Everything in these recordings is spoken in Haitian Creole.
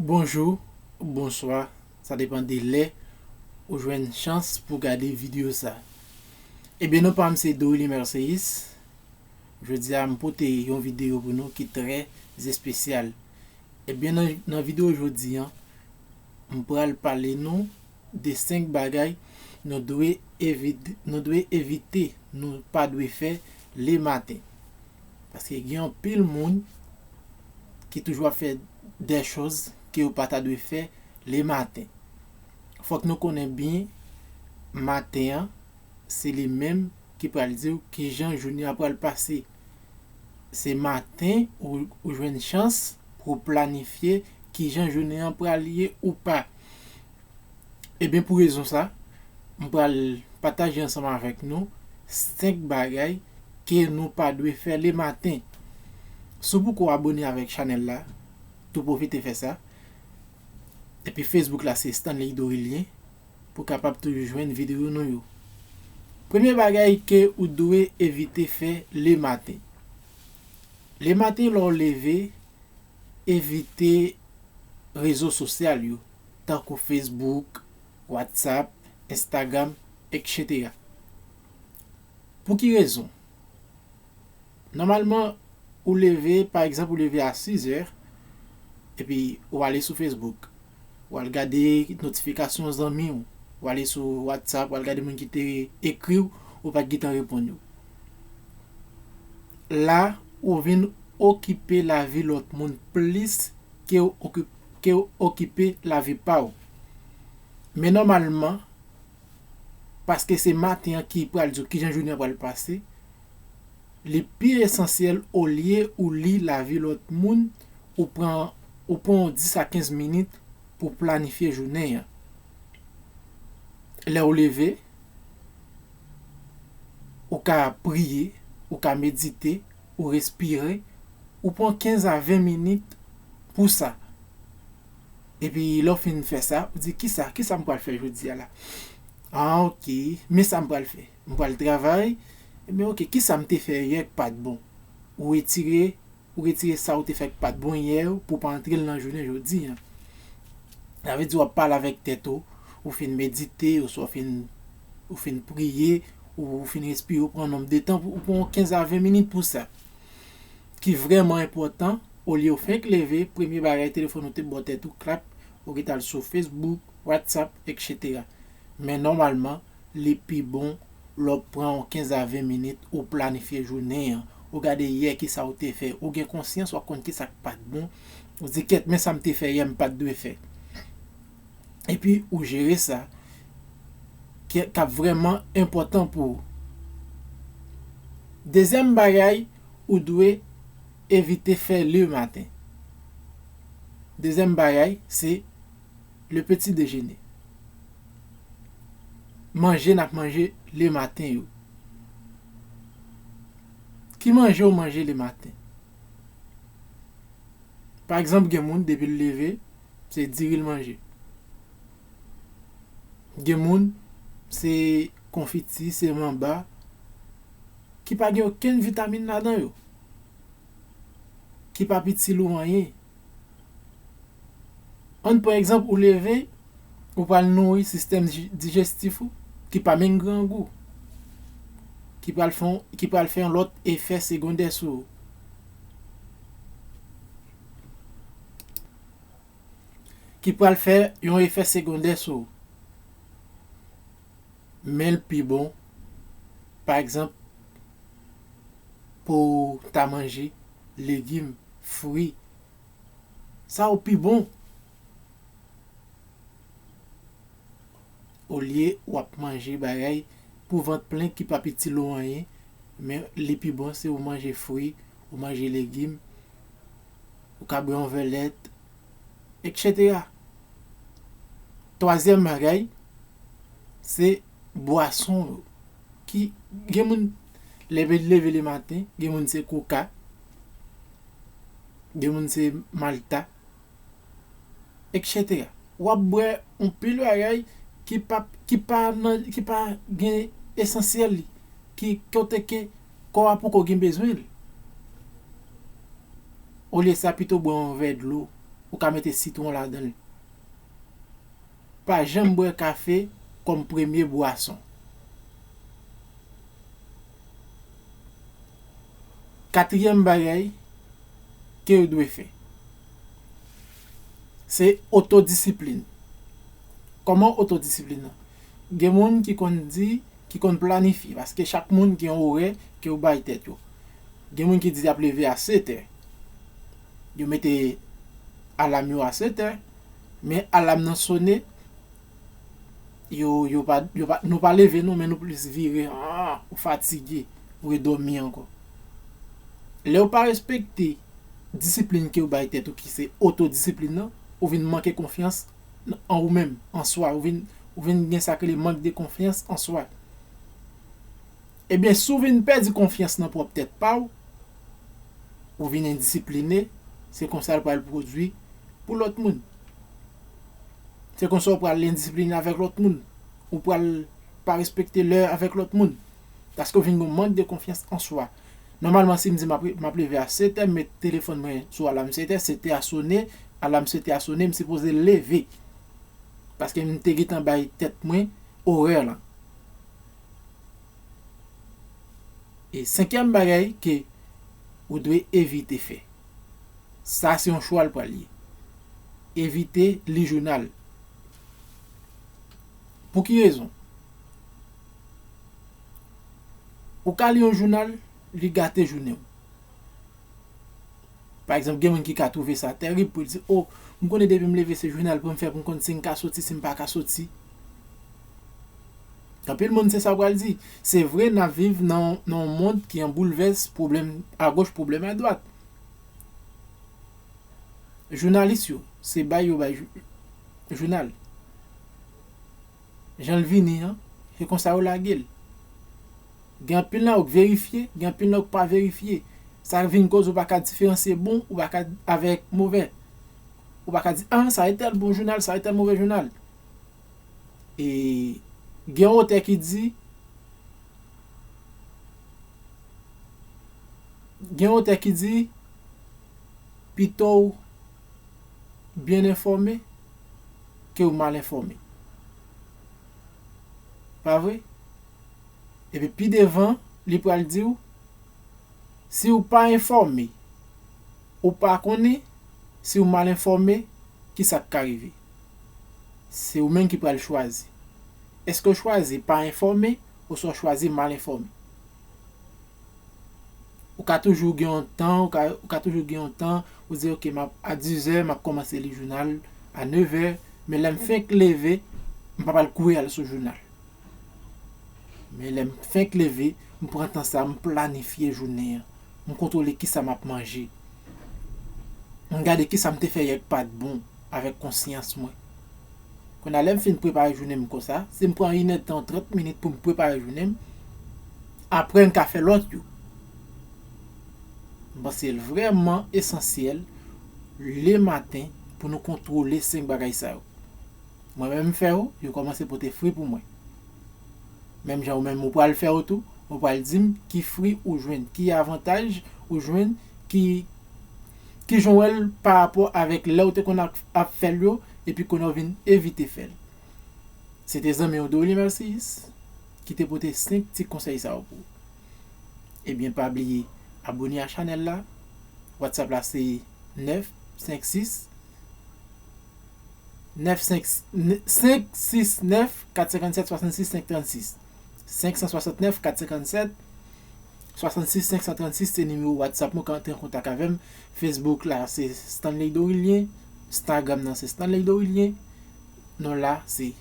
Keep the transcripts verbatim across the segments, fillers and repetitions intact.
Bonjou, bonswa, sa depann de lè ou jwenn chans pou gade videyo sa. Ebyen, non pa m se Dorly Merceis. Jodi a, m pote yon videyo pou nou ki trè espesyal. Ebyen, nan, nan videyo jodi a, m pral pale nou de senk bagay nou dwe evit-, nou dwe evite, nou pa dwe fè lematen. Paske gen anpil moun ki toujou ap fè de choz ke yo pa ta dwe fè lematen. Fòk nou konnen byen, maten an, se li menm ki pral di w kijan jounen an pral pase. Se maten ou, ou jwenn chans pou w planifye kijan jounen an pral ye ou pa. Ebyen, pou rezon sa, m pral pataje ansanm avèk nou senk bagay ke nou pa dwe fè lematen. Si w poko abone avèk chanèl la, tou pwofite fè sa. Epi Facebook la se Stanley Dorilien pou kapab toujou jwenn videyo nou yo. Premye bagay ke ou dwe evite fè lematen. Lematen lè w leve, evite rezo sosyal yo, tankou Facebook, WhatsApp, Instagram, etsetera. Pou ki rezon? Nòmalman, ou leve, pa egzanp, ou leve a sizè, epi ou ale sou Facebook, ou al gade notifikasyon zanmi w, ou ale sou WhatsApp, ou al gade moun ki te ekri w, ou pa t gentan reponn yo. La, ou vin okipe lavi lòt moun plis ke w oki-, ke w okipe lavi pa w. Men nòmalman, paske se maten an ki pral di w kijan jounen an pral pase, li pi esansyèl olye ou li lavi lòt moun, ou pran, ou pran yon dis a kenz minit pou planifye jounen an. Lè w leve, ou ka priye, ou ka medite, ou respire, ou pran kenz a ven minit pou sa. Epi lè w fin fè sa, ou di, "Kisa, kisa m pral fè jodi a la?" Ah, oke, men sa m pral fè. M pral travay, men oke, kisa m te fè yè k pa t bon? Ou retire, ou retire sa ou te fè k pa t bon yè yo pou w pa antre l nan jounen jodi a. Sa vle di w ap pale avèk tèt ou, ou fin medite, oswa w fin, ou fin priye, ou, ou fin respire, ou pran nonb de tan, ou pran kenz a ven minit pou sa. Ki vrèman enpòtan, olye w fenk leve, premye bagay telefòn ou te bò tèt ou, klap, ou gentan al sou Facebook, WhatsApp, etsetera. Men nòmalman, li pi bon lè w pran yon kenz a ven minit, ou planifye jounen an, ou gade yè kisa ou te fè, ou gen konsyans, w ap konn kisa k pa t bon, ou di, "Kèt, men sa m te fè yè, m pa t dwe fè." Epi ou jere sa, ki, k ap vrèman enpòtan pou ou. Dezyèm bagay, ou dwe evite fè lematen. Dezyèm bagay, se le petit déjeuner. Manje n ap manje lematen yo. Ki manje w manje lematen? Pa egzanp, gen moun, depi l leve, se diri l manje. Gen moun, se konfiti, se manba, ki pa gen okenn vitamin ladan yo, ki pa p itil ou anyen. Ann pran egzanp, ou leve, ou pral nouri sistèm di-, dijestif ou, ki pa menm grangou, ki pral fè yon, ki pral fè yon lòt efè segondè sou ou. Ki pral fè yon efè segondè sou ou. Men l pi bon, pa egzanp, pou w ta manje legim, fwi. Sa yo pi bon. Olye w ap manje bagay pou vant plen ki p ap itil ou anyen, men li pi bon se ou manje fwi, ou manje legim, ou ka bwè yon vè lèt, etsetera. Twazyèm bagay, se bwason yo. Ki, gen moun leve, leve lematen, gen moun se koka, gen moun se malta, etsetera. W ap bwè yon pil bagay ki pa, ki pa nan, ki pa gen esansyèl li, ki, kote ke kò a poko gen bezwen l. Olye sa, pito bwè yon vè dlo, ou ka mete sitwon ladan l. Pa janm bwè kafe kòm premye bwason. Katriyèm bagay ke w dwe fè, se otodisiplin. Kòman otodisiplin nan? Gen moun ki konn di, ki konn planifye, paske chak moun gen yon orè ke yo bay tèt yo. Gen moun ki di y ap leve a sèt è. Yo mete alam yo a sèt è, men alam nan sone, yo, yo pa, yo pa, nou pa leve nou, men nou plis vire, ah, ou fatige, ou redòmi ankò. Lè w pa respekte disiplin ke w bay tèt ou, ki se otodisiplin nan, ou vin manke konfyans an ou menm, an swa, ou vin, ou vin gen sa k rele mank de konfyans an swa. Ebyen, si w vin pèdi konfyans nan pwòp tèt pa w, ou vin endisipline, se konsa l pral pwodui pou lòt moun. Se konsa w pral endisipline avèk lòt moun. Ou pral pa respekte lè avèk lòt moun. Paske w vin gen mank de konfyans an swa. Nòmalman, si m di m ap, m ap leve a sèt è, m met telefòn mwen sou alam sèt è, sèt è a sone, alam sèt è a sone, m sipoze leve. Paske m te gentan bay tèt mwen orè lan. E senkyèm bagay ke ou dwe evite fè. Sa se yon chwa l pral ye. Evite li jounal. Pou ki rezon? Ou ka li yon jounal, li gate jounen w. Pa egzanp, gen moun ki ka twouve sa tèrib pou l di, "O, m konnen depi m leve se jounal pou m fè pou m konn si m ka soti, si m pa ka soti." Anpil moun se sa yo pral di. Se vre, n ap viv nan, nan yon mond ki an boulvès, pwoblèm agoch, pwoblèm adwat. Jounalis yo, se bay yo bay jou-, jounal. Jan l vini an, se konsa yo lage l. Gen anpil nan yo k verifye, gen anpil nan yo k pa verifye. Sa vin koz ou pa ka diferansye bon, ou pa ka avèk movè. Ou pa ka di, "Ah, sa e tèl bon jounal, sa e tèl movè jounal." E gen yon otè ki di, gen yon otè ki di, pito w byen enfòme ke w mal enfòme. Pa vre? Epi pi devan, li pral di w, si w pa enfòme, ou pa konnen, si w mal enfòme, ki sa k ka rive? Se ou menm ki pral chwazi. Èske w chwazi pa enfòme, oswa w chwazi mal enfòme? Ou ka toujou gen yon tan, ou ka, ou ka toujou gen yon tan, ou di, "Ok, m ap, a dizè, m ap kòmanse li jounal, a nevè, men lè m fenk leve, m pa pral kouri al sou jounal." Men lè m fenk leve, m pran tan sa, m planifye jounen an. M kontwole kisa m ap manje. M gade kisa m te fè yè k pa t bon avèk konsyans mwen. Kounye a, lè m fin prepare jounen m konsa, si m pran inèdtan, trant minit pou m prepare jounen m, apre m ka fè lòt yo. M panse l vrèman esansyèl lematen pou nou kontwole senk bagay sa yo. Mwen menm m fè yo, yo kòmanse pote fwi pou mwen. Menm jan ou menm ou pral fè yo tou, ou pral di m ki fwi ou jwenn, ki avantaj ou jwenn, ki, ki jan w wè l pa rapò avèk lè w te konn ap, ap fè l yo, epi kounye a w vin evite fè l. Se te zanmi w Dorly Narcisse ki te pote senk ti konsèy sa yo pou ou. Ebyen, pa bliye abone a chanèl la. WhatsApp la se nèf senk sis, nèf senk, senk sis nèf kat senkann sèt swasannsis senk trannsis. Senk san swasannnèf kat senkann sèt swasannsis senk san trannsis se nimewo WhatsApp mwen, ka antre an kontak avè m. Facebook la se Stanley Dorilien, Instagram nan se Stanley Dorilien. Non la se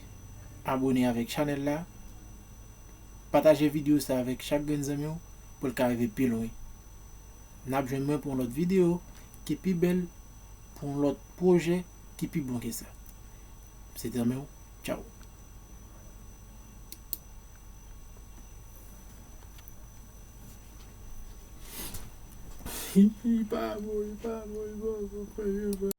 abone avèk chanèl la. Pataje videyo sa avèk chak grenn zanmi w pou l ka rive pi lwen. N ap jwenn mwen pou yon lòt videyo ki pi bèl, pou yon lòt pwojè ki pi bon ke sa. Se zanmi w. Tchaw. Li pa bon, li pa bon, li pa bon, frè, li pa bon.